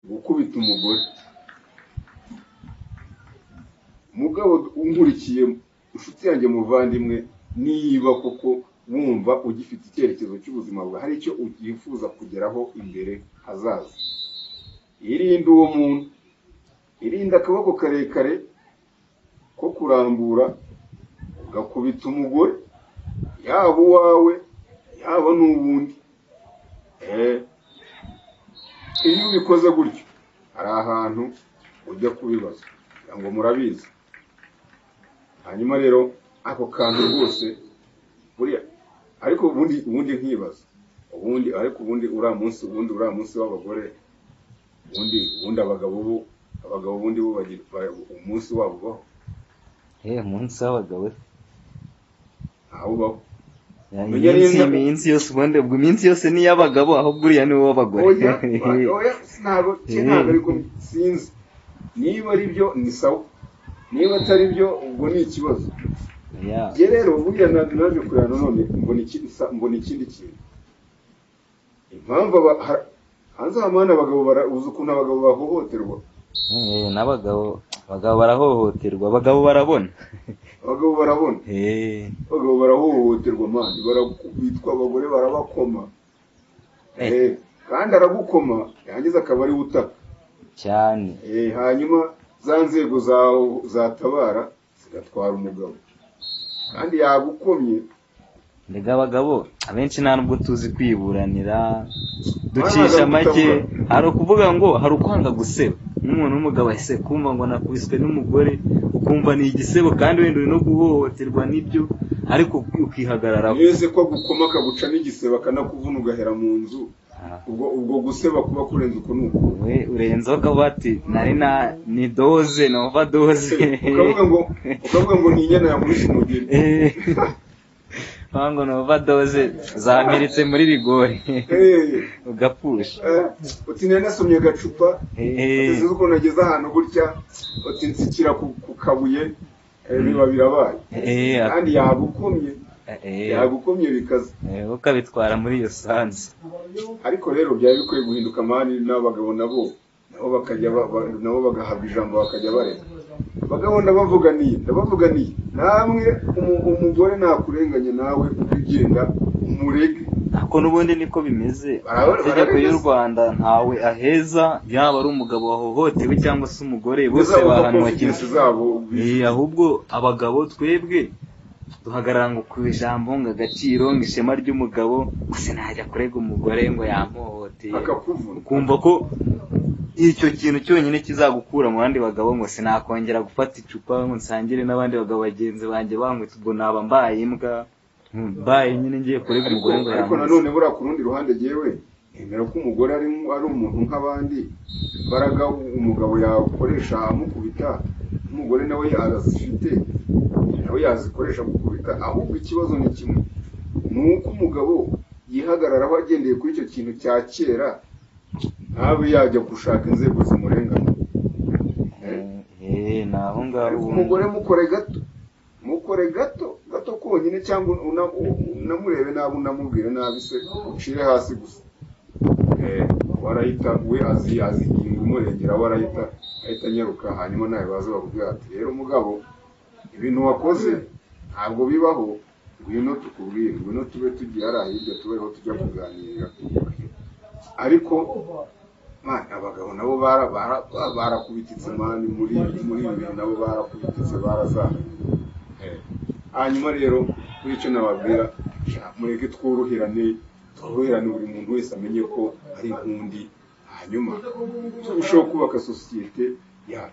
Gukubita umugore, mugabo unkurikiye, inshuti yanjye, muvandimwe, niba koko wumva ugifite icyerekezo cy'ubuzima bwawe, hari icyo utifuza kugeraho imbere hazaza, irinde uwo muntu, irinde akaboko karekare ko kurambura ugakubita umugore, yaba uwawe yaba n'ubundi. Iyo ubikoze gutyo hari ahantu ujya kubibaza ngo murabizi. Hanyuma rero ako kantu rwose buriya, ariko ubundi nkibaza ubundi, ariko ubundi uriya munsi, ubundi uriya munsi w'abagore, ubundi abagabo bo, abagabo ubundi bo bagira umunsi wabo ubaho? Umunsi w'abagabo ntawo ubaho. Iminsi yose ubundi, ubwo iminsi yose ni iy'abagabo, ahubwo uriya ni uw'abagore. Oya, oya, ntabwo ntabwo, ariko sinzi niba ari byo ni sawa, niba atari byo ubwo ni ikibazo. Njye rero buriya naje kureba nanone mbona ikindi kintu, impamvu hanze aha mana abagabo, uzi ukuntu abagabo bahohoterwa. N'abagabo, abagabo barahohoterwa, abagabo barabona. Abagabo barabona, abagabo barahohoterwa man, barakubitwa, abagore barabakoma, kandi aragukoma yangiza akaba ari utaka cyane. Hanyuma za nzego zatabara zigatwara umugabo kandi yagukomye. Mbega abagabo abenshi nta nubwo tuzi kwiburanira, ducisha make. Hari ukuvuga ngo hari ukwanga guseba nk'umuntu w'umugabo ahise kumva ngo nakubiswe n'umugore, ukumva ni igisebo kandi wenda uri no guhohoterwa n'ibyo, ariko ukihagararaho. Nize ko agukoma akaguca n'igisebo akanakuvuna ugahera mu nzu, ubwo guseba kuba kurenze uko nuko we urenzeho ukavuga ati nari na ni dose na overdose, ukavuga ngo ni inyana yakubise umugeri. Ngo ni overdose zamiritse muri rigori, ugapfusha. Uti nari nasomye agacupa, uti sinzi ukuntu nageze ahantu gutya, uti nsikira ku kabuye, biba birabaye kandi yagukomye, yagukomye bikaze. Ukabitwara muri iyo sansi. Ariko rero byari bikwiye guhinduka man, n'abagabo nabo bakajya nabo bagahabwa ijambo, bakajya bareka. Bagabo ndabavuganiye, ndabavuganiye namwe, umugore nakurenganye nawe ugenda umurege. Ako n'ubundi niko bimeze, amategeko y'u Rwanda ntawe aheza, yaba ari umugabo wahohotewe cyangwa se umugore, bose bahanwa kimwe. Ahubwo abagabo twebwe duhagarara ngo ku ijambo, ngo agaciro, ngo ishema ry'umugabo, gusa najya kurega umugore ngo yampohoteye, ukumva ko icyo kintu cyonyine kizagukura mu bandi bagabo, ngo sinakongera gufata icupa ngo nsangire n'abandi bagabo bagenzi banjye banywetse, ubwo naba mbaye imbwa, mbaye nyine ngiye kurega umugore ngo Ariko nanone buriya ku rundi ruhande jyewe nemera ko umugore ari umuntu nk'abandi. Imbaraga umugabo yakoresha amukubita, umugore nawe arazifite, nawe yazikoresha gukubita. Ahubwo ikibazo ni kimwe, ni uko umugabo yihagararaho agendeye kuri icyo kintu cya kera, ntabe yajya gushaka inzego zimurengana. Naho ngaho. Ariko umugore mukore gato, mukore gato gato konyine, cyangwa unamurebe nabi, unamubwire nabi se, ucire hasi gusa, warahita we azi ingingo imurengera, warahita ahita anyaruka. Hanyuma nawe baza bakubwira ati: "Rero mugabo, ibintu wakoze ntabwo bibaho, ngwino tukubwire, ngwino tube tugiye hariya hirya, tubeho tujya kuganirira." Ariko man, abagabo nabo barakubititse man, muri ibi bintu nabo barakubititse, barazahaye. Hanyuma rero kuri icyo nababwira, mureke tworoherane, tworoherane, buri muntu wese amenye ko ari nkundi, hanyuma turusheho kubaka sosiyete yacu.